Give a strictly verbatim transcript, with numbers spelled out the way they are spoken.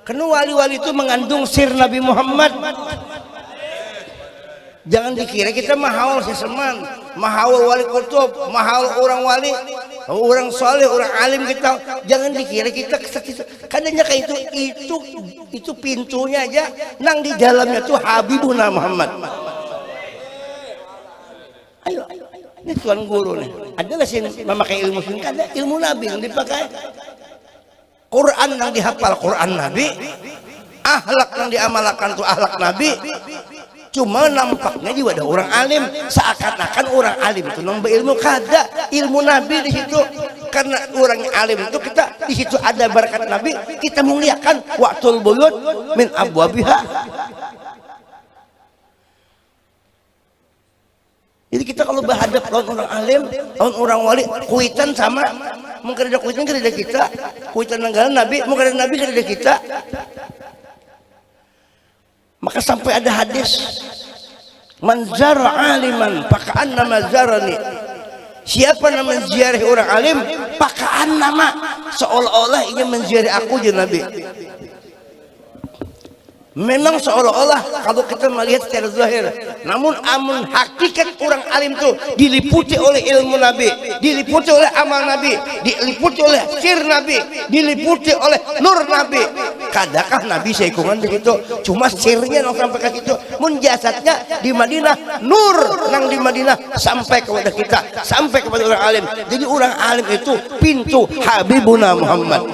Karena wali-wali itu mengandung sir Nabi Muhammad. Jangan dikira kita mahaul seseman, mahaul wali kutub, mahaul orang wali, orang soleh, orang alim kita. Jangan dikira kita kadanya kayak itu. Itu itu pintunya aja, nang di dalamnya tuh Habibuna Muhammad. Ayo, ini tuan guru nih. Ada lah sih memakai ilmu sini, ada ilmu Nabi yang dipakai. Quran yang dihafal Quran Nabi, akhlak yang diamalkan tuh akhlak Nabi. Cuma nampaknya juga ada orang alim, seakan-akan orang alim itu nang berilmu. Kada, ilmu Nabi di situ. Karena orang alim itu kita di situ ada berkat Nabi, kita muliakan. Waktul buyut min abwabiha. Jadi kita kalau berhadap lawan orang alim, lawan orang wali, kuitan sama, mungkin ada kuitan kada ada kita, kuitan negara Nabi, mungkin ada Nabi kada ada kita. Maka sampai ada hadis, "Man zara aliman fakaannama zarani." Siapa yang menziarahi orang alim, fakaannama, seolah-olah ia menziarahi aku, jar Nabi. Memang seolah-olah kalau kita melihat secara zahir, namun amun hakikat orang alim tu diliputi oleh ilmu Nabi, diliputi oleh amal Nabi, diliputi oleh sir Nabi, diliputi oleh nur Nabi. Kadakah Nabi seikungan di situ? Cuma sirnya nang sampai ke situ. Mun jasadnya di Madinah, nur nang di Madinah sampai kepada kita, sampai kepada orang alim. Jadi orang alim itu pintu Habibuna Muhammad.